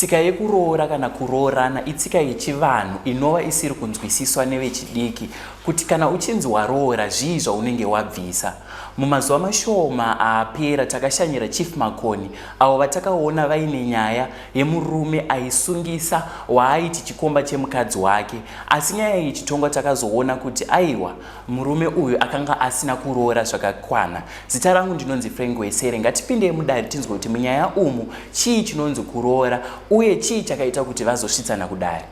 Tsika yekuroora kana kuroorana itsika yechivanhu inova isiri kunzwisiswa nevechidiki kuti kana uchinzi waroora zvii zvaunenge wabvisa. Mumazuva mashoma apera takashanyira Chief Makoni avo vatakaona vaine nyaya yemurume aisungisa waaiti chikomba chemukadzi wake asi nyaya iyi ichitongwa takazoona kuti aiwa murume uyu akanga asina kuroora zvakakwana. Zita rangu ndinonzi Frank Wesere. Ngatipindei mudare tinzwe kuti munyaya umu chii chinonzi kuroora uye chii chakaita kuti vazosvitsana kudare.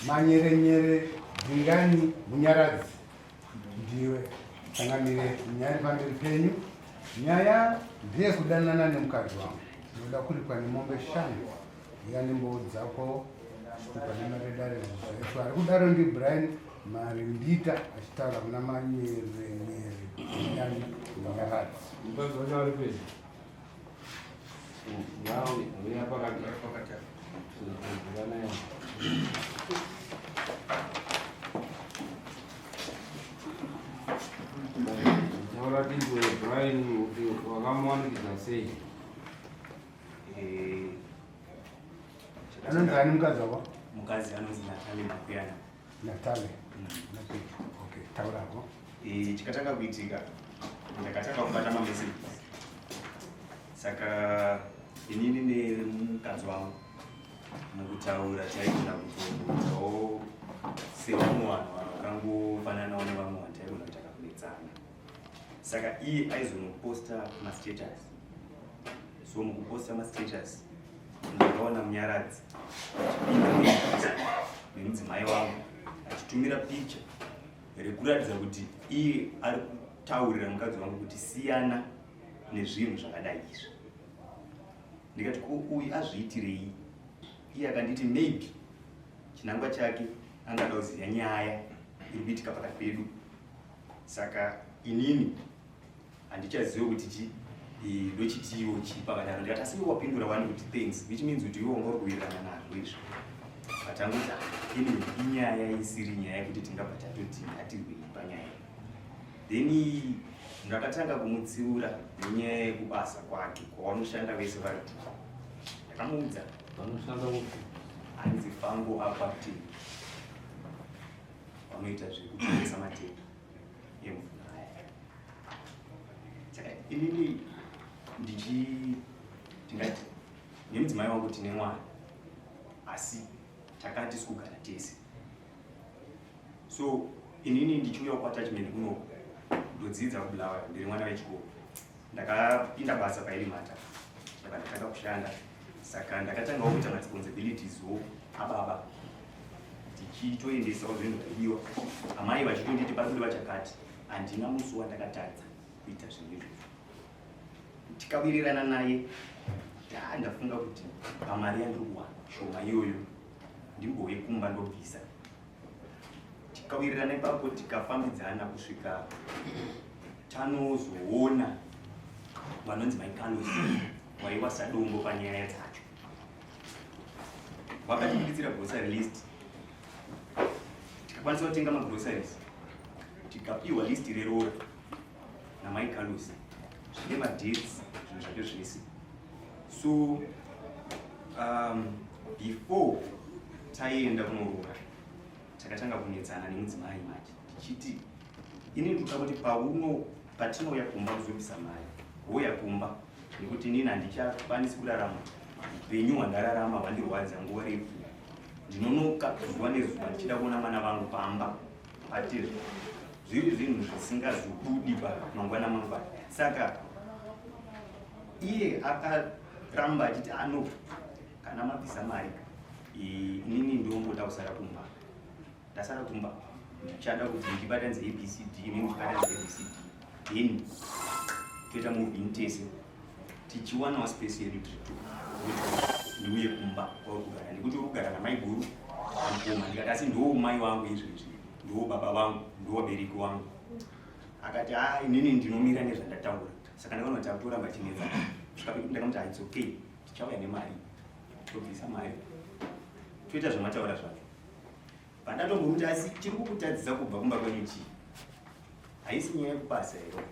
Manyerenyere Dzinganyi Munyaradzi ndiwe changamire nyaya iri pamberi penyu. Nyaya ndeyekudanana nemukadzi wangu, ndinoda kuripwa nemombe shanu iya nembou dzako chitupa nemaredare zvaitwa. Ari kudaro ndiBrian Marimbita achitaura kuna Manyerenyere Dzinganyi Munyaradzi. Mukadzi wacho ari pedyo. Ngauya pakati. Pakati. Taura tinzwe Brian kuti wakamuwanikidza sei? Eh, Anonzi ani mukadzi wako? Mukadzi anonzi Natalie Makuyana. Natalie. Okay, taura hako. Eh, chikatanga kuitika ndakatanga kubata mamessages saka inini nemukadzi wangu mukutaura taigona kutoitawo sevamwe vanhu vakangofananawo nevamwe vanhu taigona kuita kakunetsana saka iye aizonoposta mastatus so mukuposta mastatus ndakaona munyaradzi achipinda nemudzimai wangu achitumira picture rekuratidza kuti iye ari kutaurira mukadzi wangu kuti siyana nezvinhu zvakadai izvi ndikati ko uyu azviitirei iye akanditi maybe chinangwa chake angada kuziva nyaya iri kuitika pakati pedu saka inini handichazive kuti chi ndochitiwo chii pakadaro ndikati asi iwe wapindura wani kuti thanks which means kuti iwe wanga uri kuwirirana nazvo izvo but angoti ah, anyway inyaya isiri nyaya yekuti tingabva tatoti ngatirwei panyaya then ndakatanga kumutsiura nenyaya yekubasa kwake kwavanoshanda vese vari two ndakamuudza vanoshanda kupi hanzi fango apati vanoita zvekutengesa matepi emvura aya saka inini ndichi tingati nemudzimai wangu tine mwana asi takati sikugara tese so inini ndichiuya kuattachment kuno ndodzidza kubulawayo ndiri mwana wechikoro ndakapinda basa pairimata ndaka ndatanga kushanda saka ndakatangawo kuita maresponsibilities wo ababa tichitoendesawo zvinhu zvaidiwa amai vachitonditi pari kudiwa chakati handina musi wandakatadza kuita zvinhu izvozvo tikawirirana naye taa ndafunga kuti pamari yandiri kuwana shoma iyoyo ndimbouye kumba ndobvisa tikawirirana ipapo tikafambidzana kusvika tanozoona vanonzi maicarlos waiwa sadombo panyaya dzacho vakatibuditsira grocery list tikakwanisa kutenga magroceries tikapiwa list reroora namaicarlos zvine madates zvinhu zvacho zvese so before taienda kunoroora takatanga kunetsana nemudzimai manje tichiti ini ndikuda kuti pauno patinouya kumba kuzobvisa mari wouya kumba nekuti inini handichakwanisi kurarama upenyu hwandararama hwandirwadza nguva refu ndinonoka zuva nezuva ndichida kuona mwana vangu pamba patizvo zviri zvinhu zvisingazobudi pa mangwana mangwana saka iye akaramba achiti ano kana mabvisa mari inini ndomboda kusara kumba ndasara kumba ndichada kuti ndibatanidze abcd inini ndibatanidze abcd then toita move in tese tichiwanawo space yedu tiri two ndiuye kumba kwauri kugara nekuti uri kugara namaiguru mukoma ndikati asi ndoo mai wangu izvezvi ndoo baba vangu ndoo vabereki wangu akati a inini ndinomira nezvandataura saka ndakaona kuti akutoramba chinetsa kusvika pekuti ndakamuti ah, it's okay tichauya nemari tobvisa mari toita zvamataura zvacho pandatombomuti asi chiri kukutadzisa kubva kumba kwenyu chii haisi nyaya yekubasa here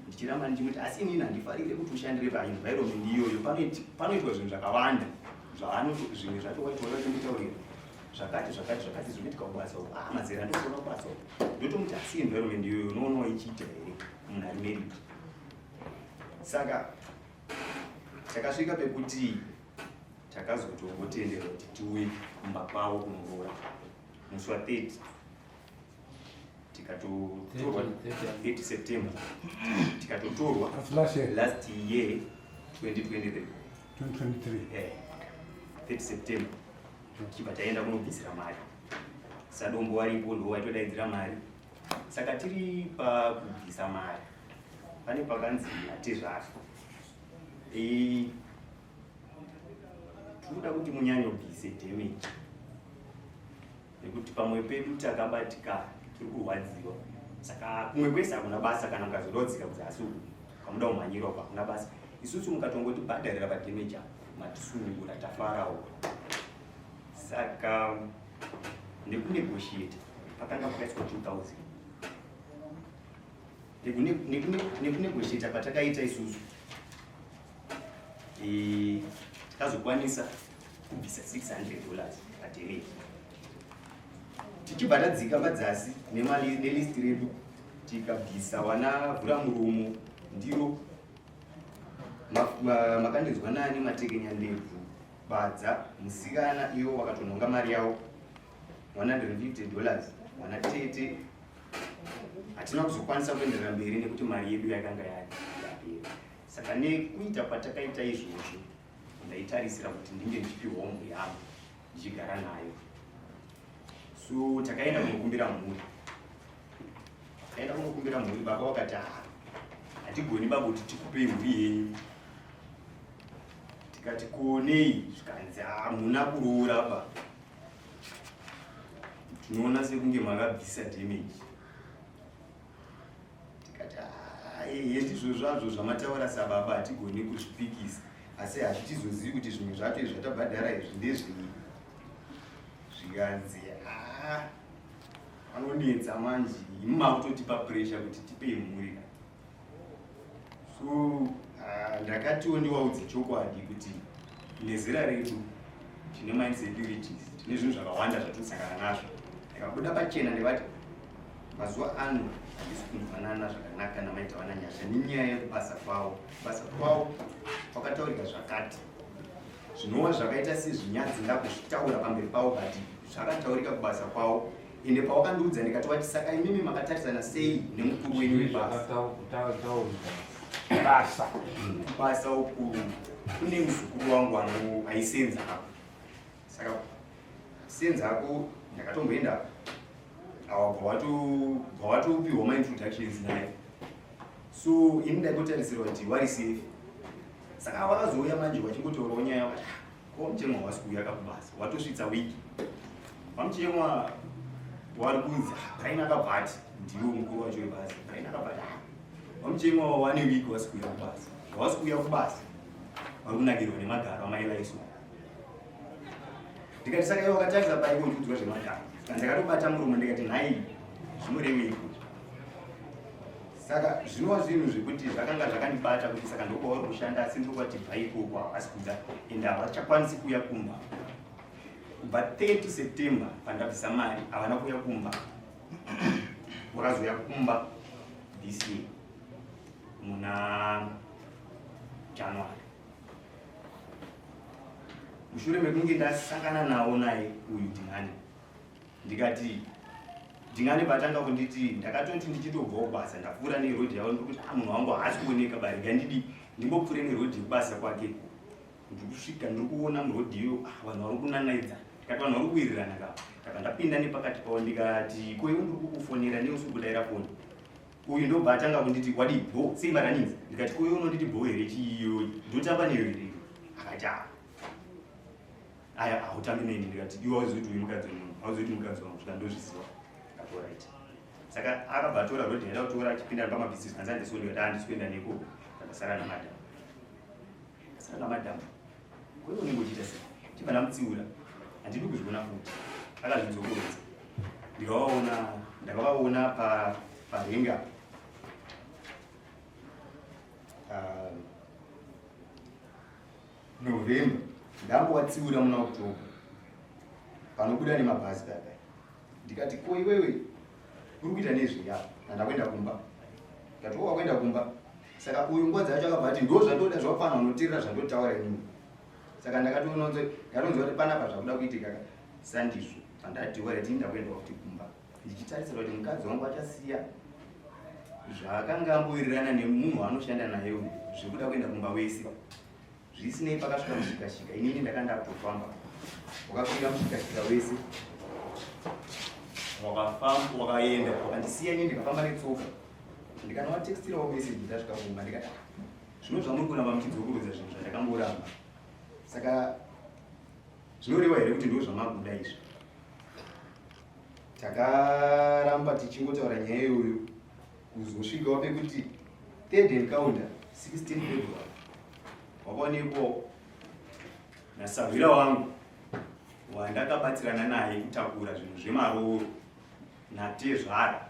Ndichiramba ndichimuti asi inini handifarire kuti ushandire paenvironment iyoyo, panoitwa zvinhu zvakawanda zvaanoto zvimwe zvacho waitwa vachinditaurira zvakati zvakati zvakati zvinoitika kubasa uko. Ah, mazera ndokuona kubasa uko, ndotomuti asi environment iyoyo unoonawo ichiita here munhu ari married? Saka takasvika pekuti takazotongotenderwa kuti tiuye kumba kwavo kunoroora musi wa 30, tikatotorwa 30 September, tikatotorwa That's last year. Last year, 2023. 2023. 30 September tichibva taenda kunobvisira mari. Sadombo waripo, ndo waitodaidzira mari. Saka tiri pakubvisa mari, pane pakanzi natezvara, tinoda kuti munyanyobvise damage nekuti pamwe pedu takabatika, tiri kurwadziwa. Saka kumwe kwese hakuna basa, kana mukazododzika kuzasi uku kamuda kumhanyira uku hakuna basa. Isusu mukatongotibhadharira padamage apa, matisunungura, tafarawo. Saka nekunegotiate pakanga pakaiswa 2000. Nekunegotiata patakaita isusu, takazokwanisa kubvisa $600 padamage, tichibva tadzika padzasi nelist redu, tikabvisa wana vhura muromo, ndiro makandinzwa nani, matekenya ndebvu, badza musikana, iwo wakatonhonga mari yawo $150. Wana tete hatina kuzokwanisa kuenderera mberi nekuti mari yedu yakanga yapera. Saka nekuita kwatakaita izvozvo, ndaitarisira kuti ndinge ndichipiwawo mhuri yangu ndichigara nayo. So takaenda kunokumbira mhuri, taenda kunokumbira mhuri. Baba wakati, "Ah, hatigoni baba kuti tikupei mhuri yenyu." Tikati, "Konei?" Zvikanzi, "Hamuna kuroora ba, tinoona sekunge makabvisa damage." Tikati, "Ah, ehe, ndizvo zvazvo zvamataura sababa, hatigoni kuzvipikisa, asi hazvitizozivi kuti zvimwe zvacho izvi zvatabhadhara izvi ndezvei." Zvikanzi, "Ah, vanonetsa manje, imi makutotipa pressure kuti tipei mhuri." So ndakatiwo ndiwaudze chokwadi kuti nezera redu tine mainsecurities, tine zvinhu zvakawanda zvatinosangana nazvo. Ndikabuda pachena ndikati mazuva ano handisi kunzwanana zvakanaka namaita vana Nyasha nenyaya yekubasa kwavo. Kubasa kwavo kwakataurika zvakati zvinova zvakaita sezvinyadzi ndakuzvitaura pamberi pavo, but zvakataurika kubasa kwavo. Ende pawakandiudza ndikati wati, "Saka imimi makatarisana sei nemukuru wenyu webasa?" Basa. Basa uku kune muzukuru wangu ano aisenza ako. Saka senza ako ndakatomboenda awa, bva watopiwa maintroductions naye. So ini ndaingotarisirwa kuti wari safe. Saka wakazouya manje wachingotaurawo nyaya, wakati, "Ah, ko Muchemwa wasi kuuya kakubasa, watosvitsa wiki." VaMuchemwa wari kunzi, "Ah, Brian akabva ati," ndiwo mukuru wacho webasa, Brian akabva ati, "Ah, VaMuchemwa wane wiki wasi kuuya kubasa. Wasi kuuya kubasa, vari kunakirwa nemagaro amaivaiswa." Ndikati, "Saka iwe wakatarisa paiko uchiudzwa zvemagaro?" Saka ndakatobata muromo ndikati, "Nhai, zvinoreveiko?" Saka zvinova zvinhu zvekuti zvakanga zvakandibata kuti saka ndokwauri kushanda, asi ndokwati bva ikoko havasi kuda, ende havachakwanisi kuuya kumba. Kubva 30 September pandabvisa mari, havana kuuya kumba. Wakazouya kumba this year muna January, mushure mekunge ndasangana nawo naye uyu Dhingani. Ndikati Dhingani patanga kunditi, ndakatoti ndichitobvawo basa, ndapfuura nerodhi yavo, ndikuti, "Ah, munhu wangu haasi kuoneka barega, ndidi ndimbopfuure nerodhi yekubasa kwake." Ndiri kusvika, ndiri kuona murodhi iyo, ah, vanhu vari kunanaidza. Ndikati vanhu vari kuwirirana ka. Ndabva ndapinda nepakati pavo ndikati, "Ko iwe, ndiri kukufonera neusi kudaira foni." Uyu ndobva atanga kunditi, "Wadi bo sei maranins?" Ndikati, "Ko iwe unonditi bo here? Chiiyoyi ndotamba neyo here?" Akati, "Ah, aya hautambi neni." Ndikati, "Iwe hauzoti uyu mukadzi wemunhu, hauzoti mukadzi wangu." Svika ndozviziva. Ndikati, "Alright." Saka akabva atora rodhi yaida kutora, achipinda pamabhizinesi, kanzi handisi. Ndikati, "Handisi kuenda neko." Ndakasara namadhamu, ndasara namadhamu. "Kwewe unenge uchiita sei?" Chibva ndamutsiura, "Handidi kuzviona futi." Akazvidzokorodza, ndikavaona, ndakavaona parenga. November ndambovatsiura muna October panobuda nemabhazi paya ndikati ko iwewe uri kuita nezvei apa ndandakuenda kumba ndikati wo wakuenda kumba saka uyu nguva dzacho akabva ati ndo zvandoda zvakufana unoteerera zvandotaura inini saka ndakatononzo ndatonzwa kuti panapa zvakuda kuitika sandizvo pandati wareti ndakuenda kuti kumba ndichitarisira kuti mukadzi wangu achasiya zvaakanga ambowirirana nemunhu waanoshanda naye uyu zvekuda kuenda kumba wese zvisinei pakasvika mushikashika inini ndakanga ndakutofamba wakakwira mushikashika wese wakafamba wakaenda wakandisiya inini ndikafamba netsoka ndikanovatextirawo message ndasvika kumba ndikati ah, zvino zvamuri kuramba muchidzokorodza zvinhu zvandakamboramba saka zvinoreva here kuti ndo zvamakuda izvi takaramba tichingotaura nyaya iyoyo kuzosvikawo pekuti third encounter 16 February wakaonekwawo nasahwira wangu wandakabatsirana naye kutakura zvinhu zvemarooro natezvara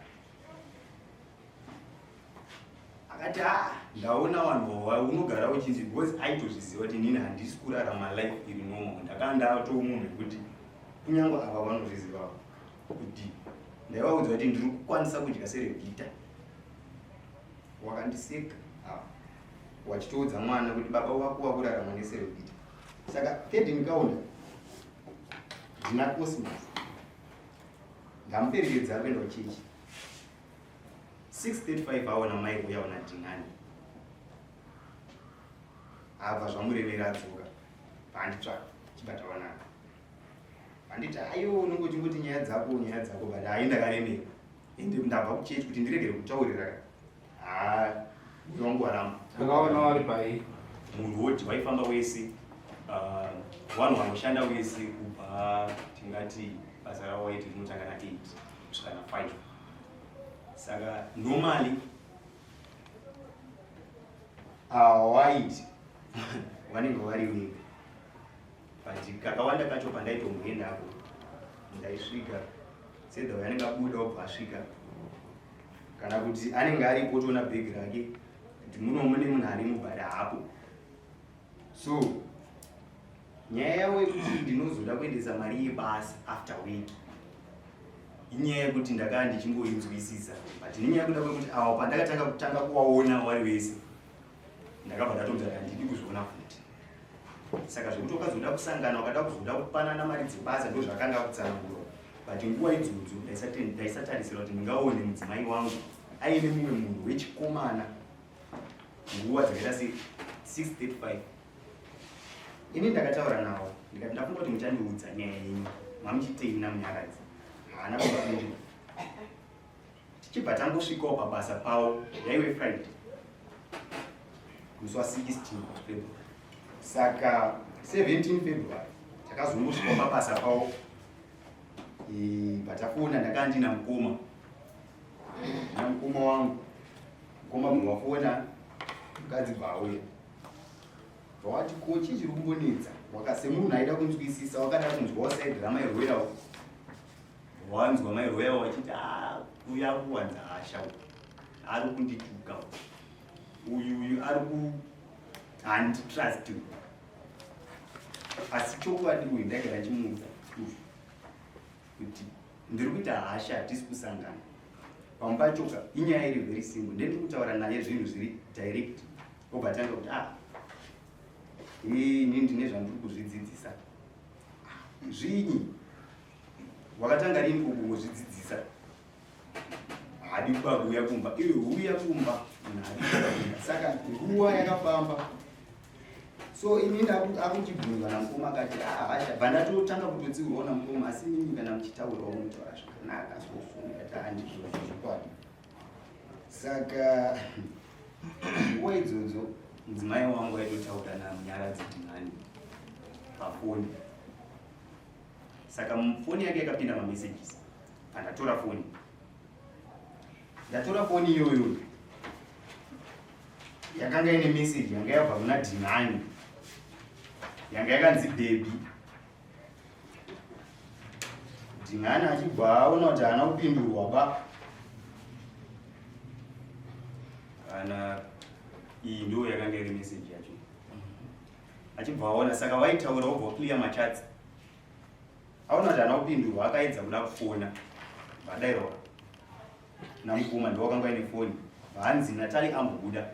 akati a ah, ndaona vanhu unogara uchinzi because aitozviziva kuti inini handisi kurarama life iri normal ndakanga ndato munhu wekuti kunyange ava vanozvizivawo kuti ndaivaudza kuti ndiri kukwanisa kudya serebhita wakandiseka ah, wachitoudza mwana kuti baba wako wakurarama neserebhita saka third encounter ndina cosmos ndamuperekedza ari kuenda kuchechi 6:35 aona mai uya ona dhinani abva zvamuremera adzoka paanditsvaka chibata wanaka handiti ayo unenge uchingoti nyaya dzako nyaya dzako but hayi ndakaremera ende ndabva kuchechi kuti ndiregere kutaurira haa uyo wangu waramba akaona wari pai munhu woti waifamba wese ah, vanhu vanoshanda wese kubva tingati basa ravo waiti rinotanga na 8 kusvika na 5 saka normally awaiti vanenge vari wega but kakawanda kacho pandaitomboendako ndaisvika sedha uyo anenge abuda obva asvika kana kuti anenge aripo otoona bhegi rake kuti muno mune munhu arimo but haapo so nyaya yavo yekuti ndinozoda kuendesa mari yebasa after week inyaya yekuti ndakaa ndichingoinzwisisa but nenyaya yekuda kwekuti awa pandakatanga kutanga kuwaona wari wese ndakabva ndatomudza kuti handidi kuzviona futi saka zvekuti wakazoda kusangana wakada kuzoda kupanana mari dzebasa ndo zvakanga kutsanangurwa but nguva idzodzo ndaisatarisira kuti ndingaone mudzimai wangu aine mumwe munhu wechikomana nguva dzakaita se 635 ini ndakataura nawo ndikati ndafunga kuti muchandiudza nyaya yenyu mamuchitei namunyaradzi haana kupindura tichibva tangosvikawo pabasa pavo yaiwe Friday musi wa 16 February saka 17 February takazongosvikawo pabasa pavo patafona ndakanga ndina mukoma na mukoma wangu mukoma bva wafona mukadzi bva auya bva wati ko chii chiri kumbonetsa wakasemunhu aida kunzwisisa wakada kunzwawo side ramairwerawo wanzwa mai Roya wachiti ah, uyu ari kuwanza hasha uyu ari kundituka uyu uyu ari ku handitrust uyu asi chokwadi uyu ndaigara ndichimuudza kuti ndiri kuita hasha hatisi kusangana pamwe pachoka inyaya iri very simple ndendiri kutaura naye zvinhu zviri direct obva atanga kuti ah ini ndine zvandiri kuzvidzidzisa zvinyi wakatanga rini kungozvidzidzisa haadi kuba kuuya kumba iwe huya kumba saka nguva yakafamba so inini akuchibvunzwa namukoma akati ah, bva ndatotanga kutotsiurwawo namukoma asi inini kana muchitaurawo munotaura zvakanaka soso ndikati handizvozvo zvokwadi saka nguva idzodzo mudzimai wangu aitotaura namunyaradzi tinhani pafoni saka foni yake yakapinda mamessages pandatora foni ndatora foni iyoyo yakanga ine message yanga yabva kuna dhinani yanga yakanzi bhebhi dhinani achibva aona kuti haana kupindurwa ba kana iyi ndo yakanga iri message yacho. Achibva aona saka waitaura wobva waclear machats. Aona kuti haana kupindurwa akaedza kuda kufona. Vadairwa namukoma ndiwo wakanga aine foni. Hanzi Natalie ambobuda.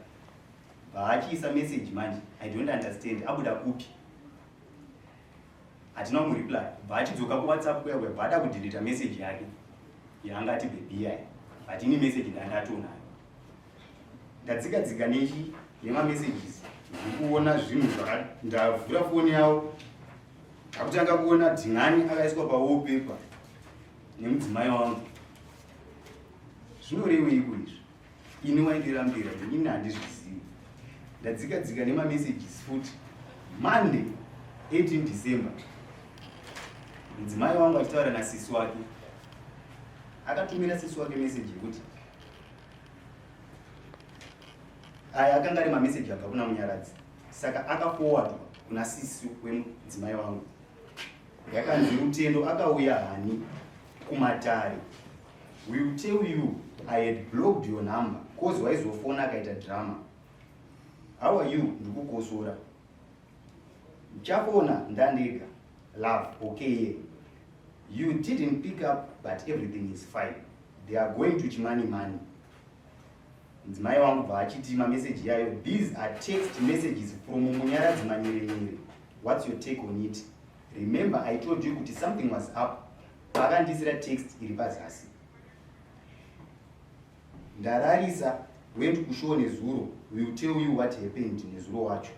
Vaachiisa message manje. I don't understand. Abuda kupi? Hatina kumureply. Bva achidzoka kuWhatsApp kuya kuya bva ada kudeleta message yake. Yaanga ati baby yaya. But ini message ndandatonayo. Ndadzika dzika nechi nemamessages. Ndikuona zvinhu zvaka ndavhura foni yavo. Ndakutanga kuona Dhingani akaiswa pawallpaper nemudzimai wangu. Zvinoreweiko izvi? Ini waindirambira ini handizvizivi. Ndadzika dzika nemamessages futi. Monday 18 December. Mudzimai wangu achitaura nasisi wake. Akatumira sisi wake message yekuti aya akanga ari mameseji abva kuna Munyaradzi, saka akaforwardwa kuna sisi wemudzimai wangu. Yakanzi Rutendo akauya hani kumatare. Will tell you I had blocked your number cause waizofona akaita drama. How are you? Ndikukosora. Ndichafona ndandega. Love, okay. You didn't pick up but everything is fine. They are going to Chimani Mani. Mudzimai wangu bva achiti mameseji yayo, these are text messages from Munyaradzi Manyeremere. What's your take on it? Remember I told you kuti something was up. Paakandisira text iri pazasi. Ndararisa went kushow nezuro, will tell you what happened nezuro wacho.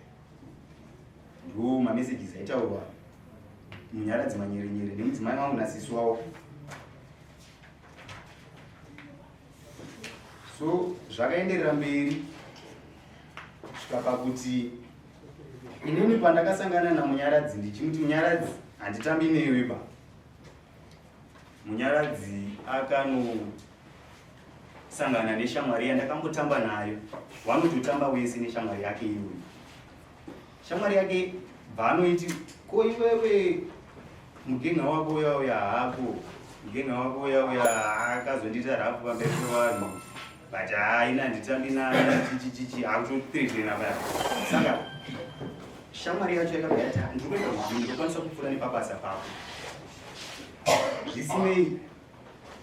Ndo mamessages aitaurwa Munyaradzi Manyerenyere nemudzimai wangu nasisi wavo. So zvakaenderera mberi kusvika pakuti inini pandakasangana naMunyaradzi ndichimuti Munyaradzi handitambi newe ba. Munyaradzi akanosangana neshamwari yandakambotamba nayo, wanototamba wese neshamwari yake iyoyo. Shamwari yake bvaanoiti ko iwewe mugenga wako uya uya hako mugenga wako uya uya akazondiita rafu pamberi pevanhu but haina handitambi naye chichichichi akutotirena paya. Saka shamwari yacho yakabva yati ndiri kuenda kugym ndokwanisa kupfuura nepabasa pako. Zvisinei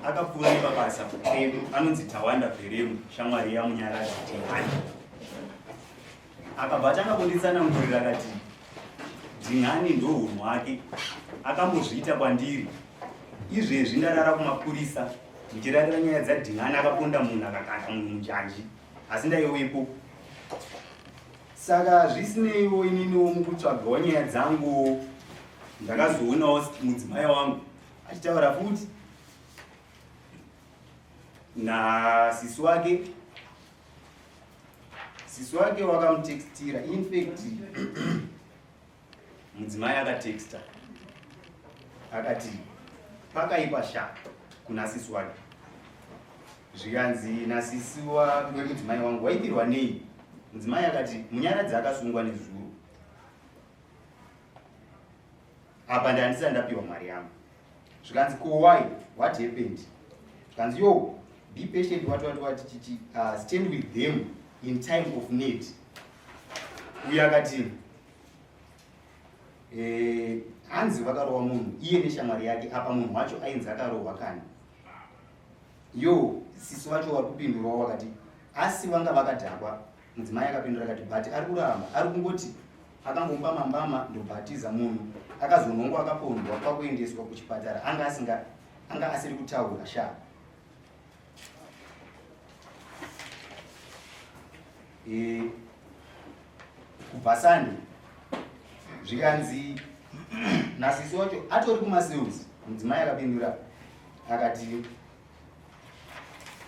akapfuura nepabasa pedu anonzi Tawanda Bheremu, shamwari yaMunyaradzi Dhingani. Akabva atanga kunditsanangurira akati Dhingani ndohunhu hwake akambozviita kwandiri. Izvezvi ndarara kumapurisa ndichirarira nyaya dzaDhingani akaponda munhu akakanda munhu munjanji asi ndaiwepo. Saka zvisineiwo ininiwo mukutsvagawo nyaya dzangu ndakazoonawo mudzimai wangu achitaura futi nasisi wake. Sisi wake wakamutextira, in fact mudzimai akatexta akati pakaipa sha kuna sisi wake. Zvikanzi nasisi wemudzimai wangu waipirwa nei? Mudzimai akati Munyaradzi akasungwa nezuro apa ndandisati ndapiwa mari yangu. Zvikanzi ko why, what happened? Zvikanzi yo be patient what what what chichi, stand with them in time of need. Uye akati hanzi vakarova munhu iye neshamwari yake apa munhu wacho ainzi akarohwa kani. Yo sisi vacho vari kupindurawo vakati asi vanga vakadhakwa. Mudzimai akapindura akati but ari kuramba ari kungoti akangomupa mambama ndobhatiza munhu akazonhongwa akapondwa kwakuendeswa kuchipatara anga asinga anga asiri kutaura sha. Kubva Sunday zvikanzi nasisi wacho atori kumasales. Mudzimai akapindura akati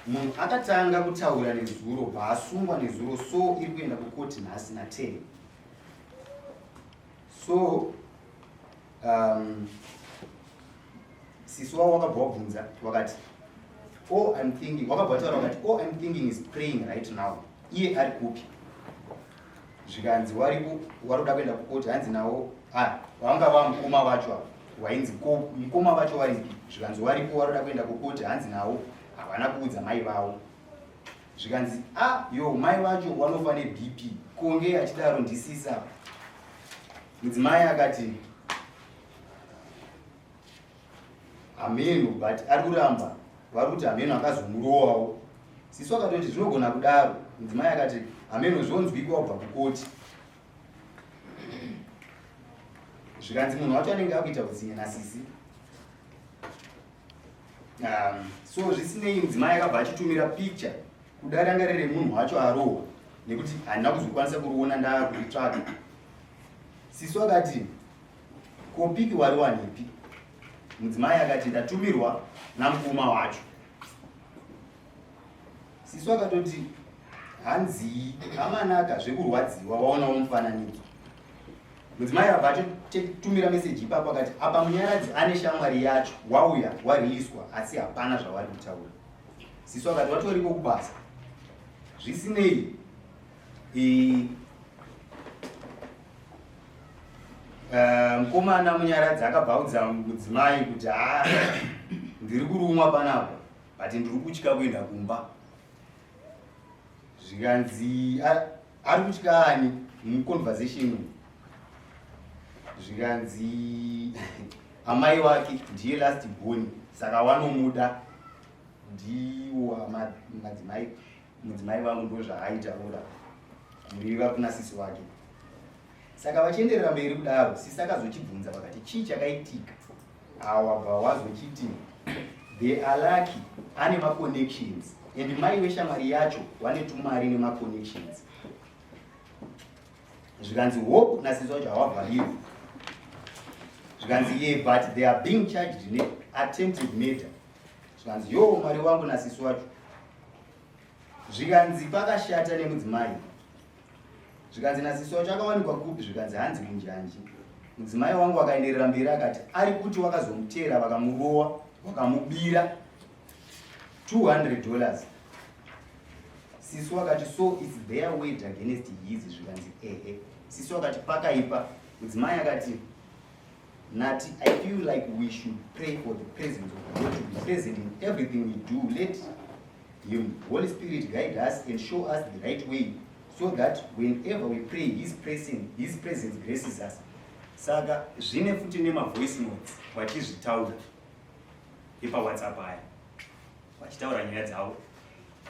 munhu akatanga kutaura nezuro bvaasungwa nezuro, so iri kuenda kukoti nhasi na10. So sisi wavo wakabva wabvunza wakati all I'm thinking, wakabva wataura wakati all I'm thinking is praying right now. Iye ari kupi? Zvikanzi waripo waroda kuenda kukoti hanzi nawo vanga vamukoma vacho ava wainzi ko mukoma vacho waripi? Zvikanzi waripo waroda kuenda kukoti hanzi nawo havana kuudza mai vavo. Zvikanzi yo mai vacho wanofa neBP konge achidaro ndisisa. Mudzimai akati hameno but ari kuramba vari kuti hameno akazomurowawo. Sisi akatoti zvinogona kudaro. Mudzimai akati hameno zvonzwikwa kubva kukoti. Zvikanzi munhu wacho anenge akuita utsinye nasisi. So zvisinei mudzimai akabva achitumira picture kuda ranga riri remunhu wacho arohwa nekuti handina kuzokwanisa kuriona ndaakuritsvaga. Sisi akati ko piki wariwanepi? Mudzimai akati ndatumirwa namukoma wacho. Sisi akatoti hanzii amanaka zvekurwadziwa waonawo mufananidzo. Mudzimai abva atotumira meseji ipapo akati apa Munyaradzi ane shamwari yacho wauya wariliswa asi hapana zvavari kutaura. Sisi akati watoriko kubasa. Zvisinei mukomana Munyaradzi akabva audza mudzimai kuti haa ndiri kurumwa panapa but ndiri kutya kuenda kumba. Zvikanzi ari kutya ani muconversation? Zvikanzi amai wake ndiye last born saka wanomuda ndiwo madzimai mudzimai vangu ndo zvaaitaura muriva kuna sisi wake. Saka vachienderera mberi kudaro sisi akazochibvunza vakati chii chakaitika? Awabva wazochiti they are lucky ane maconnections and mai veshamwari yacho vane tumari nemaconnections. Zvikanzi hope nasisi wacho hawavharirwi. Zvikanzi ye but they are being charged neattempted murder. Zvikanzi yo mwari wangu nasisi wacho. Zvikanzi pakashata nemudzimai. Zvikanzi nasisi wacho akawanikwa kupi? Zvikanzi hanzi kunjanji. Mudzimai wangu akaenderera mberi akati ari kuti wakazomuteera vakamurowa vakamubira $200. Sisi wakati so it's their word against his. Zvikanzi ehe. Sisi wakati pakaipa. Mudzimai akati Nati, I feel like we should pray for the presence of God to be present in everything we do. Let him, Holy Spirit, guide us and show us the right way so that whenever we pray, his presence graces us. Saka zvine futi nema voice notes vachizvitaura ipa WhatsApp aya vachitaura nyaya dzavo,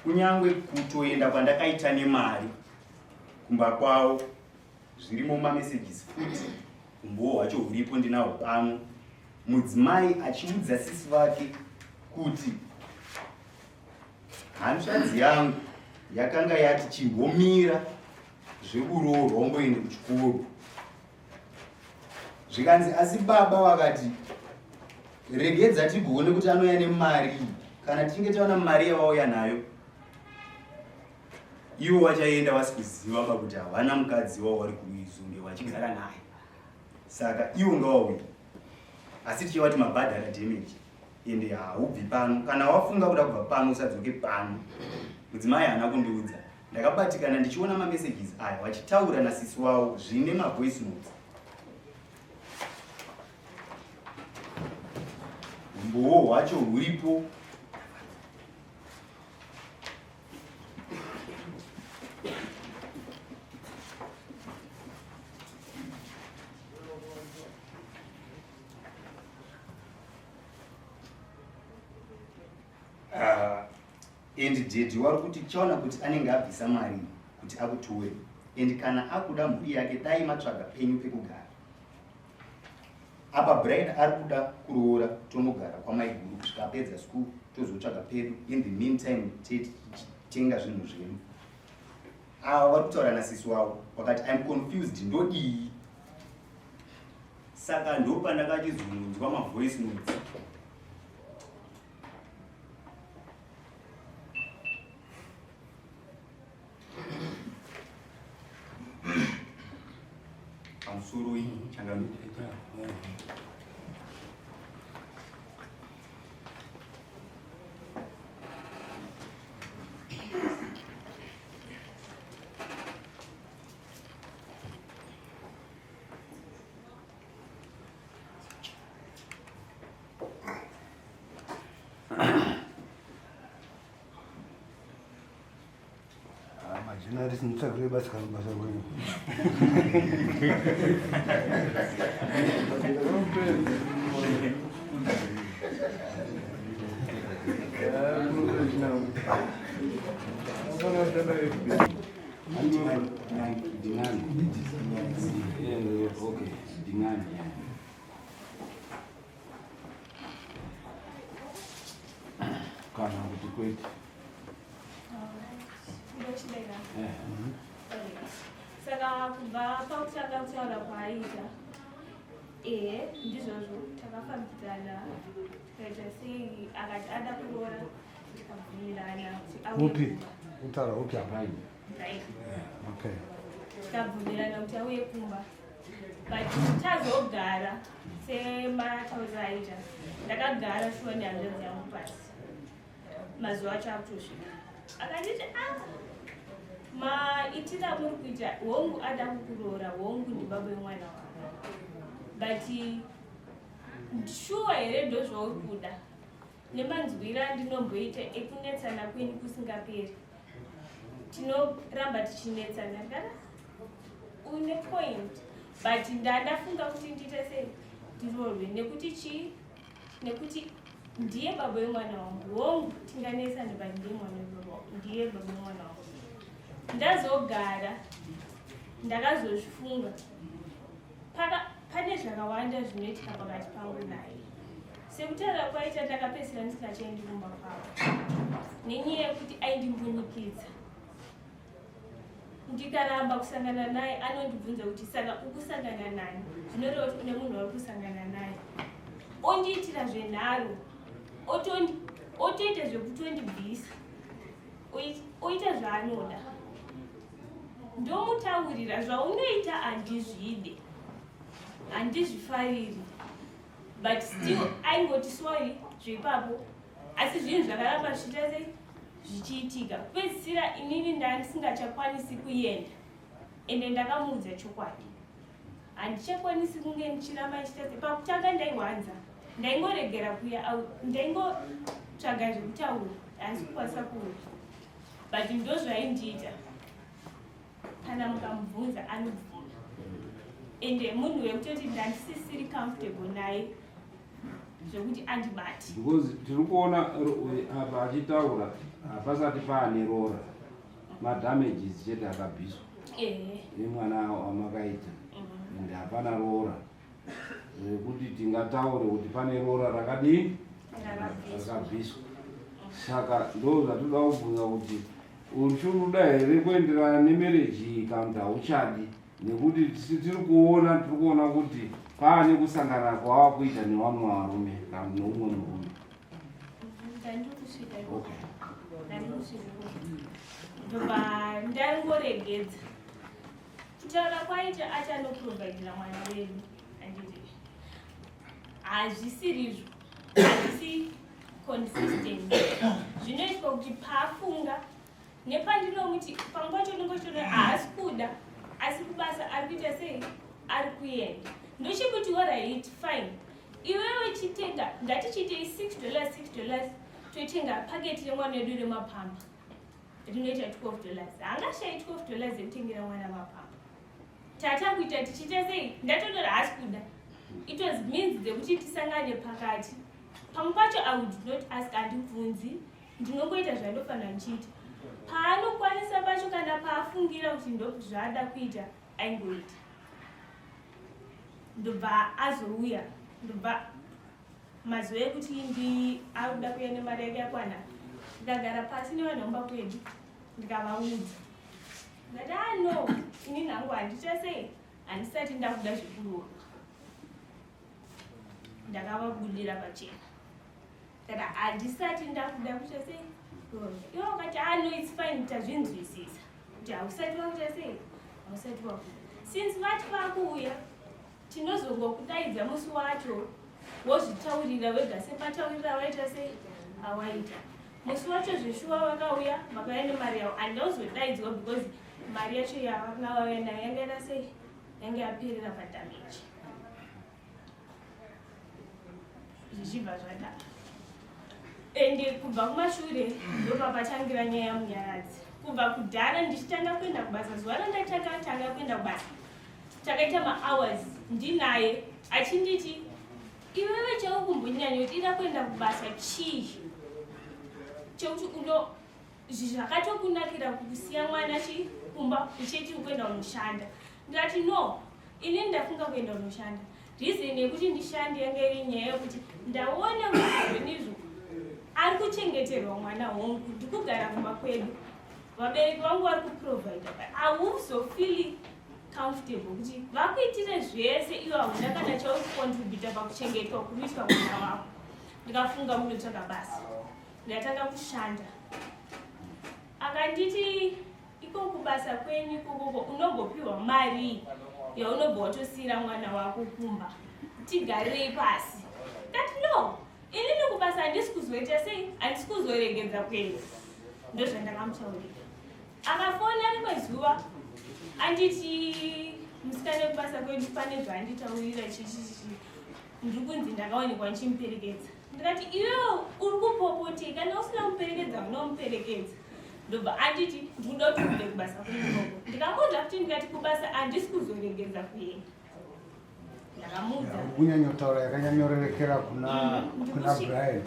kunyangwe kutoenda kwandakaita nemari kumba kwavo zvirimo mumamessages futi, umbowo hwacho huripo ndinahwo pano. Mudzimai achiudza sisi vake kuti hanzvadzi yangu yakanga yati chimbomira zvekuroorwa umboende kuchikoro. Zvikanzi asi baba vakati regedza tigoone kuti anouya nemari, kana tichinge taona mari yavauya nayo ivo vachaenda vasikuziva pakuti havana mukadzi wavo vari kuizunge vachigara naye, saka ivo ngavauye asi tichivati mabhadhara damage ende haubvi pano, kana wafunga kuda kubva pano usadzoke pano. Mudzimai haana kundiudza, ndakabatikana ndichiona mamessages aya vachitaura nasisi wavo zvine mavoice notes. Umbowo hwacho huripo. And daddy wari kuti chaona kuti anenge abvisa mari kuti akuture, and kana akuda mhuri yake dai matsvaga penyu pekugara. Apa Brian ari kuda kuroora, tonogara kwamaiguru kusvika apedza school, tozotsvaga pedu. In the meantime tenga zvinhu zvedu. Ava vari kutaura nasisi wavo vakati I'm confused, ndodii? Saka ndopandakachizonzwa mavoice notes. Pamusoro iyi changamire. Zvino nditsvagire basa kana basa kwenyu. Okay, ndingani yeah. Kana kuti kwete. Saka kubva pakutanga kutaura kwaaiita, ehe, ndizvozvo, takafambidzana tikaita sei, akati ada kuroora, tikabvumirana kuti auye Upi? kumba. Utaura upi apa? Right. Okay. Tikabvumirana kuti auye kumba, but tazogara sematauriro aita, ndakagara shuwa nehanzvadzi yangu pasi. Mazuva acho akutosvika, akanditi, "A, maitira muri kuita, hongu ada kukuroora, hongu ndibaba wemwana wako, but shuwa here ndozvauri kuda nemanzwiro andinomboita ekunetsana kwenyu kusingaperi? Tinoramba tichinetsana." Ndikati, "Une point, but ndandafunga kuti ndiite sei, ndiroorwe, nekuti chii? Nekuti ndiye baba wemwana wangu. Hongu tinganetsana, but ndiye mwana webaba, ndiye baba wemwana wangu." Ndazogara ndakazozvifunga. Pane zvakawanda zvinoitika pakati pangu naye. Sekutaura kwaita, ndakapedzisira ndisingachaendi kumba kwavo nenyaya yekuti aindimbunyikidza. Ndikaramba kusangana naye, anondibvunza kuti, "Saka ukusangana nani? Zvinoreva kuti une munhu wauri kusangana naye." Ondiitira zvenharo, otoita zvekutondibvisa, oita zvaanoda. Ndomutaurira, "Zvaunoita handizvide, handizvifariri," but still aingoti sorry zveipapo. Asi zvinhu zvakaramba zvichiita sei, zvichiitika. Kupedzisira inini ndandisingachakwanisi kuenda, ende ndakamuudza chokwadi, handichakwanisi kunge ndichiramba ndichiita sei. Pakutanga ndaiwanza, ndaingoregera kuya, ndaingotsvaga zvekutaura, handisi kukwanisa kuuya, but ndozvaindiita. Kana mukamubvunza anobvuma. Ende munhu wekutoti ndandisisiri comfortable naye zvekuti andibati. Because tiri kuona apa achitaura, hapasati paane rora, madamages chete akabviswa nemwana wamakaita, ende hapana rora rekuti tingataure kuti pane rora rakadii. Rakabviswa. Rakabviswa. Saka ndo zvatoda kubvunza kuti uchiruda here kuenderana nemarriage iyi kana kuti hauchadi, nekuti tiri kuona kuti paane kusangana kwava kuita nevamwe varume kana neumwe murume. Ndandikusvika. Okay. Ndandikusvika. Ndobva ndangoregedza kutaura kwaita. Ati anoprovhaidira mwana wedu, handiti? Hazvisirizvo, hazvisi consistent. Zvinoitwa kuti paafunga nepandinomuti, pamwe pacho ndingochiona haasi kuda, asi kubasa ari kuita sei, ari kuenda. Ndochikuti, "Alright, fine, iwewe chitenga, ngatichiitei $6, $6, totenga paketi remwana wedu remapamba, rinoita $12." Haangashayi $12 ekutengera mwana mapamba. Tata kuita tichiita sei, ndatodora haasi kuda. It was means dzekuti tisangane pakati. Pamwe pacho I would not ask, handibvunzi, ndinongoita zvandofanira ndichiita. Paanokwanisa pacho, kana paafungira kuti ndo zvaada kuita, aingoita. Ndobva azouya, ndobva mazuva ekuti ndi akuda kuuya nemari yake yakwana, ndikagara pasi nevanhu vomba kwedu, ndikavaudza, ndati, "Ah, no, ini nhangu handicha sei, handisati ndakuda zvekuroorwa." Ndakavabudira pachena, ndati, "Handisati ndakuda kuita sei, kuroorwa." Ivo vakati, "Ah, no, it's fine, tazvinzwisisa kuti hausati wakuita sei, hausati wakuda. Since vati vakuuya, tinozongokudaidza musi wacho, wozvitaurira wega sepataurira waita sei, awaita musi wacho." Zveshuwa vakauya, vakauya nemari yavo. Handina kuzodaidzwa because mari yacho yavanga vauya nayo yanga ita sei, yanga yaperera padamage. Zvichibva zvadaro. Ende kubva kumashure ndopapatangira nyaya yaMunyaradzi. Kubva kudhara ndichitanga kuenda kubasa, zuva randatanga tanga kuenda kubasa takaita mahours ndinaye achinditi iwewe chaukumbonyanyodira kuenda kubasa chii chekuti uno zvakatokunakira kusiya mwana chi kumba uchiti ukuenda kunoshanda. Ndikati no, ini ndafunga kuenda kunoshanda. Reason yekuti ndishande yanga iri nyaya yekuti ndaona kuti zvinizvo ari kuchengeterwa mwana, hongu ndikugara kumba kwedu, vabereki vangu vari kuprovida, but hauzofeeli comfortable kuti vakuitire zvese iwe hauna kana chauri kucontributa pakuchengetwa kuruitwa mwana wako. Ndikafunga munotsvaga basa, ndatanga kushanda. Akanditi iko kubasa kwenyu ikokoko unombopiwa mari yaunobva watosiyira mwana wako kumba, tigarirei pasi. Ndati no, inini kubasa handisi kuzoita sei, handisi kuzoregedza kuenda. Ndozvandakamutaurira. Akafona rimwe zuva anditi musikana wekubasa kwedu pane zvaanditaurira chichichichi, ndiri kunzi ndakaonekwa ndichimuperekedza. Ndikati iwewo uri kupopotei, kana usina kumuperekedza unomuperekedza. Ndobva anditi ndikuda kuti uende kubasa kwenyu ikoko. Ndikamuudza kuti ndikati kubasa handisi kuzoregedza kuenda. Ndakamuudza. Kunyanyotaura yakanyanyorerekera kuna Brian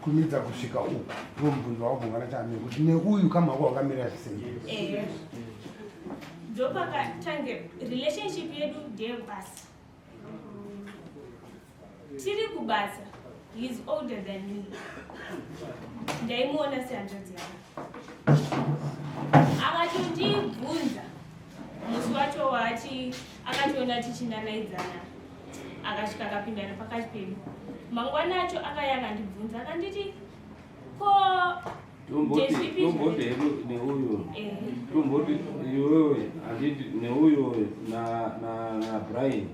kumidza kusvika uku ndiwo mubvunzo wabvunga nachamire kuti neuyu kama wako wakamira sei. Ndopakatange relationship yedu ndeyebasa. Tiri kubasa, he is older than me, ndaimuona sehanzvadzi yangu. Akatondibvunza musi wacho waati akationa tichinanaidzana, akasvika akapindana pakati pedu. Mangwana acho akaya akandibvunza akanditi ko Tomboti hedu neuyu, tomboti iwewe handiti neuyu naBrian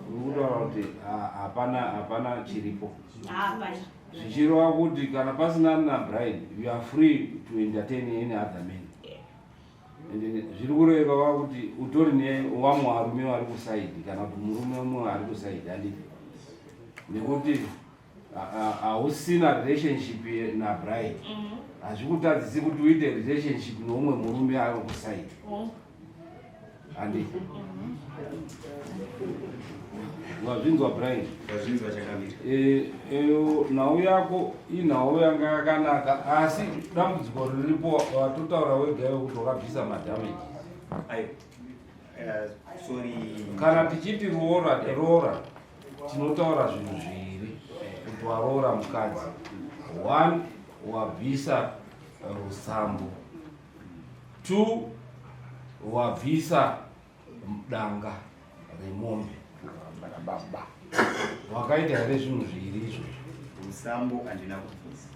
uri kutaura kuti hapana hapana chiripo, zvichireva kuti kana pasina naBrian you are free to entertain any other man. Ende zviri kureva kuti utori nevamwe varume vari kuside kana kuti murume umwe ari kuside, handiti? Nekuti hausina relationship naBrian, hazvikutadzisi kuti uite relationship neumwe murume ari kuside, handiti? Wazvinzwa, Brian? Wazvinzwa, chakamira. Nhau yako inhau yanga yakanaka, asi dambudziko riripo watotaura wega iwe kuti wakabvisa madamages. Ayo, sorry. Kana tichiti roora roora, tinotaura zvinhu zviviri kuti waroora mukadzi. One, wabvisa rusambo. Two, wabvisa danga remombe. Baba. Wakaita here zvinhu zviviri izvozvo? Rusambo handina kubvisa.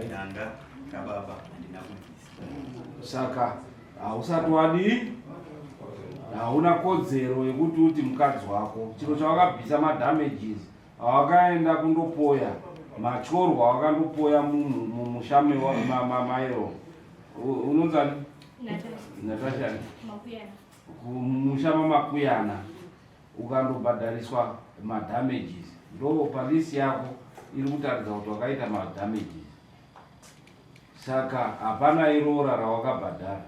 Danga rababa handina kubvisa. Saka hausati wadii, hauna kodzero yekuti uti mukadzi wako. Chiro chawakabvisa madamages awakaenda kundopoya, matyorwa awakandopoya mumusha mairo unonzani? Natasha. Natasha. Makuyana. Kumusha maMakuyana ukandobhadhariswa madamages, ndo palist yako iri kutaridza kuti wakaita madamages. Saka hapana iroora rawakabhadhara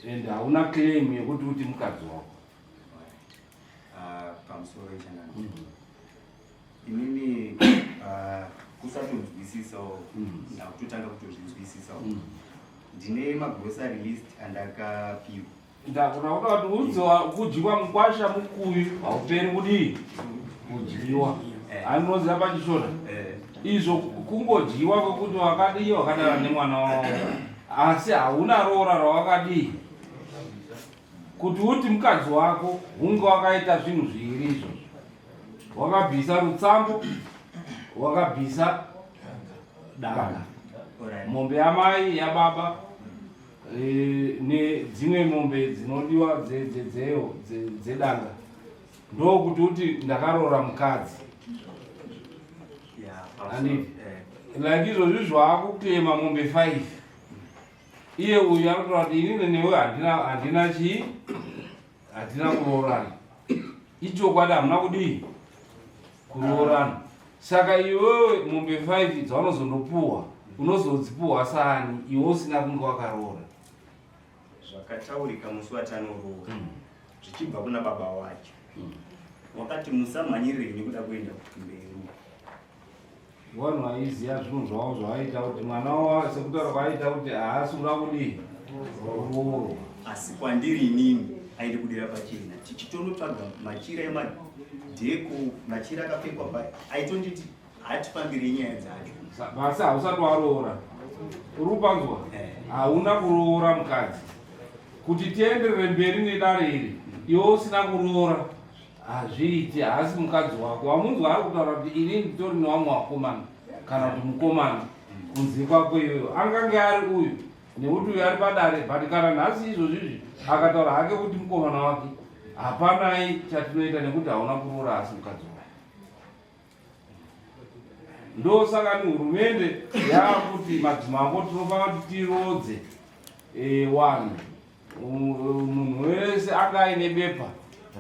and hauna claim yekuti uti mukadzi wako. Pamusoro ichanana inini kusatonzwisisawo, ndakutotanga kutozvinzwisisawo. Ndine magrocery list andakapiwa. Ndakuda kuti udzi kudyiwa mukwasha mukuyu hauperi kudii kudyiwa, anoziva pachishona. Izvo kungodyiwa kwekuti wakadii wakadara nemwana wavo, asi hauna roora rawakadii kuti uti mukadzi wako. Hunge wakaita zvinhu zviviri izvozvo: wakabvisa rutsambo, wakabvisa danga, mombe yamai, yababa, nedzimwe mombe dzinodiwa dzeyo dzedanga, ndokuti uti ndakaroora mukadzi. Handiti like izvozvi zvaakuclaima mombe 5, iye uyu anotaura kuti inini newe handina handina chii, hatina kuroorana. Ichokwadi, hamuna kudii kuroorana. Saka iwewe mombe 5 dzaunozondopuwa unozodzipuwa saani iwe usina kunge wakaroora? Zvakataurika musi watanoroora zvichibva kuna baba wacho wakati musamhanyirire nekuda kuenda kumberi. Vanhu vaiziva zvinhu zvavo zvavaita kuti mwana wavo sekutaura kwaaita kuti haasi kuda kudii kuroorwa. Asi kwandiri inini aindi kudira pachena tichitonotsvaga machira emadheko, machira akapfekwa pa aitonditi hatifambire nyaya dzacho. Asi hausati waroora, uri kupanzwa? Hauna kuroora mukadzi. Kuti tienderere mberi nedare iri iwe usina kuroora hazviiti. Haasi mukadzi wako. Wamunzwa ari kutaura kuti ini nditori nevamwe vakomana kana kuti mukomana kunze kwako iyoyo angange ari uyu nekuti uyu ari padare, but kana nhasi izvozvizvi akataura hake kuti mukomana wake, hapanai chatinoita nekuti hauna kuroora, asi mukadzi wako. Ndosaka ni hurumende yaakuti madzimambo tinofanira kuti tirodze wanhu, munhu wese anga aine bepa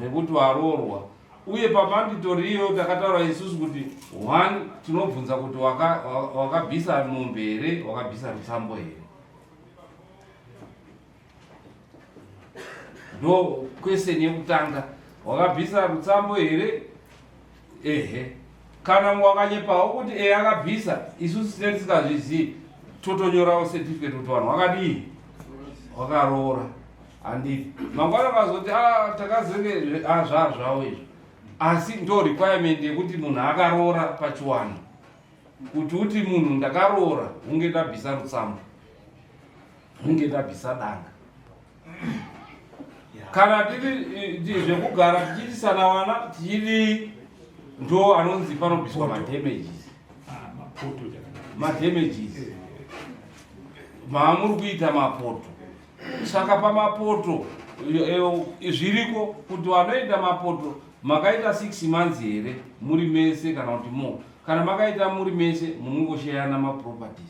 rekuti waroorwa. Uye pamandatory iyo takataura isusu kuti one tinobvunza kuti wakabvisa mombe here, wakabvisa rutsambo here. Ndo question yekutanga, wakabvisa rutsambo here? Ehe. Kana wakanyepawo kuti ehe akabvisa, isusu tine tisingazvizivi, totonyorawo certificate kuti vanhu wakadii, wakaroora. Handiti mangwana ukazoti, "Ah, takazenge ah, zvaa zvavo izvo." Asi ndo requirement yekuti munhu akaroora pachiwano, kuti uti munhu ndakaroora, hunge ndabvisa rutsambo, hunge ndabvisa danga. Kana tiri zvekugara tichiitisana vana tichidii, ndo anonzi panobviswa madamages. Madamages maamuri kuita mapoto. Saka pamapoto zviriko kuti vanoita mapoto makaita 6 months here muri mese kana kuti more. Kana makaita muri mese, munongosheyana maproperties.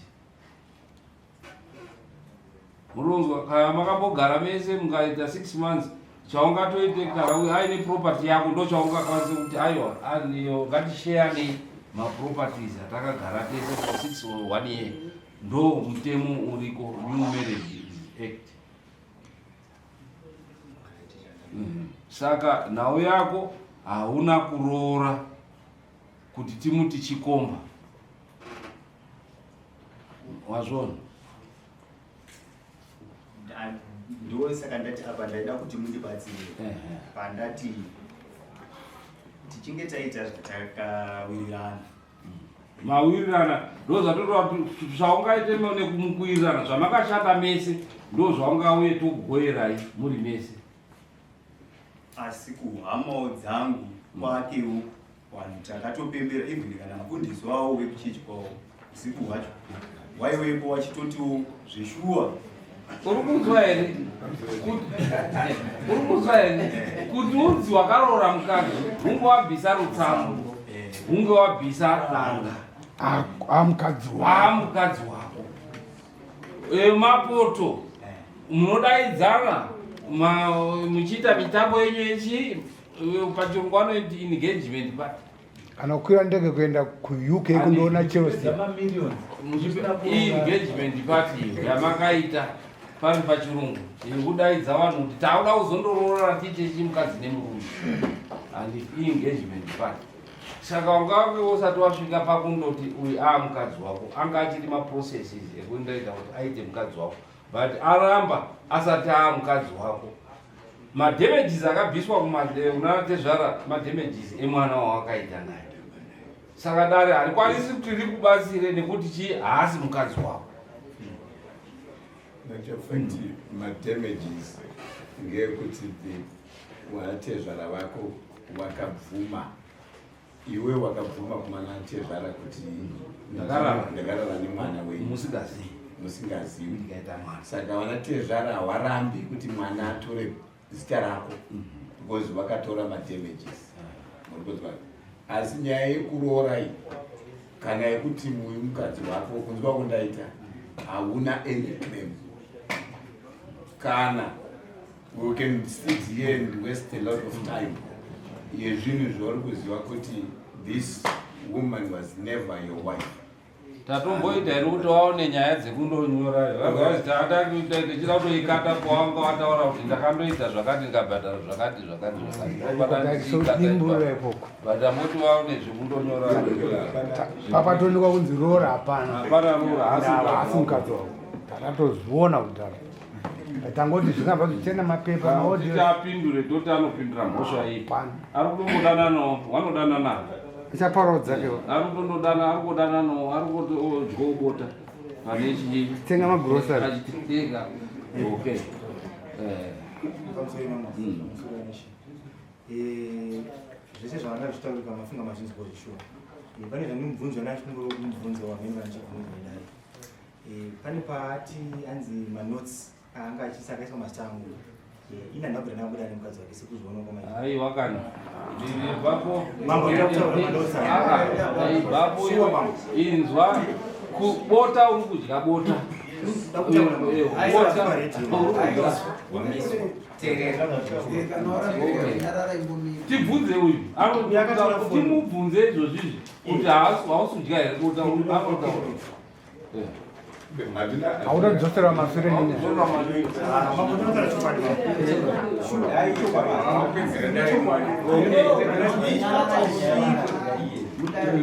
Muronzwa? Kana makambogara mese mukaita 6 months, chaungatoite kana aine property yako, ndo chaungakwanise kuti aiwa, aniyo ngatisheyanei maproperties atakagara tese for 6 or 1 year. Ndo mutemo uriko, New Marriage Act. Saka nhau yako, hauna kuroora kuti timuti chikomba. Wazvona? Ndo saka ndati apa ndaida kuti mundibatsire pandati tichinge taita zvatakawirirana. Mawirirana ndo zvatotova zvaungaite nekumukuwirirana zvamakashanda mese, ndo zvaungauye tokugoerai muri mese. Asi kuhamawo dzangu kwakewo vanhu takatopembera, even kana mufundisi wavo wekuchechi kwavo usiku hwacho waiwepo wachitotiwo zveshuwa. Uri kunzwa here? Uri kunzwa here kuti unzi wakaroora mukadzi, hunge wabvisa rutsambo, hunge wabvisa danga? Amukadzi. Amukadzi wako. Mapoto munodaidzana muchiita mitambo yenyu yechi pachirungu vanoiti engagement party. Kana kukwira ndege kuenda kuUK kundoona Chelsea. Engagement party yamakaita pari pachirungu yekudaidza vanhu kuti tauda kuzondoroora tiite chimukadzi nemurume, handi engagement party. Saka ungange usati wasvika pakundoti uyu aa mukadzi wako, anga achiri maprocesses ekundoita kuti aite mukadzi wako, but aramba asati aa mukadzi wako. Madamages akabviswa kuna tezvara madamages emwana wawakaita naye. Saka dare harikwanisi kuti rikubatsire nekuti chii? Haasi mukadzi wako. In actual fact, madamages ngeyekuti the wanatezvara vako wakabvuma, iwe wakabvuma kumana tezvara kuti Ndakarara. Ndakarara nemwana wenyu. Musingazivi. Musingazivi. Ndikaita mwana. Saka vanatezvara hawarambi kuti mwana atore zita rako because vakatora madamages. Muri kunzwa? Asi nyaya yekuroora iyi kana yekuti muyu mukadzi wako, kunzwa kundaita, hauna any claim. Kana we can sit here and waste a lot of time yezvinhu zvauri kuziva kuti this woman was never your wife. Tatomboita here kuti waone nyaya dzekundonyora tichida kutoikata pawanga wataura kuti ndakandoita zvakati ndikabhadhara zvakati zvakati zvakati but amoti waone zvekundonyora papatoonekwa kunzi roora hapana hapana roora haasi mukadzi wako takatozviona kudhara tangoti zvingabva zvichena mapepa maoditi apindure toti anopindura mhosva iyi ari kutombodananawo vanodanana ichaparawo dzake ari kutondodana ari kudananawo ari kutodyawo bota pane chii tenga magrosari achitenga okay eh. Eh, zvese zvavanga zvichitaurika mafunga mazvinzwa zvishuwa eh, pane zvandimubvunzwa nachikumbiro wamene vandichibvunzwa nedare Eh, pane paati anzi manotes aanga achiisa akaiswa mazita angu eh, ini handina kubvira ndakabuda nemukadzi wake sekuzviona kwamaiwa kana ndibvapo Mambo, ndinoda kutaura manotes aya. Ndaibvapo Shuwa, mambo. inzwa kubota uri kudya bota Ndoda kutaura mambo. Eh, Aisa bota pa radio. uri kudya. Tibvunze uyu Yakatora phone. timubvunze izvozvizvi kuti haasi kudya here bota anotaura Hauda kudzosera masure nenyaya. Ah, mambo, ndinotaura chokwadi mambo.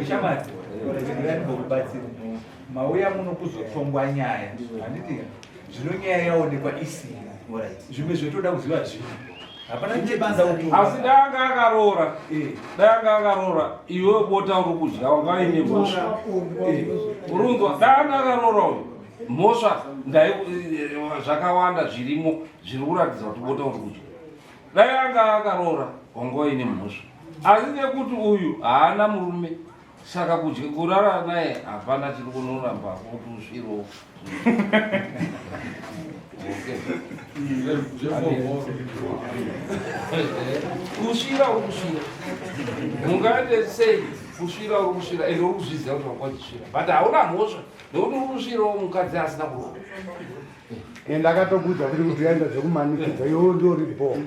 Shamwari, ndingangokubatsira. Mauya muno kuzotongwa nyaya, handiti? Zvino nyaya yaonekwa isina. Alright. Zvimwe zvotoda kuziva zvino. Hapana chebasa Asi dai anga akaroora, dai anga akaroora, iwe bota uri kudya wanga uine mhosva. Urunzwa, dai anga akaroora uyu mhosva ndai zvakawanda zvirimo zviri kuratidza kuti bota uri kudya. Dai anga akaroora wanga uine mhosva, asi nekuti uyu haana murume, saka kudya kurara naye hapana chiri kunoramba kuti usvirowo. Kusvira uri kusvira, mungaite sei? Kusvira uri kusvira, ende uri kuzviziva kuti wanga uchisvira, but hauna mhosva nekuti uri kusvirawo mukadzi asina kuroora. Ende akatokuudza kuti kuti yaenda zvekumanikidza iwe ndiori bho.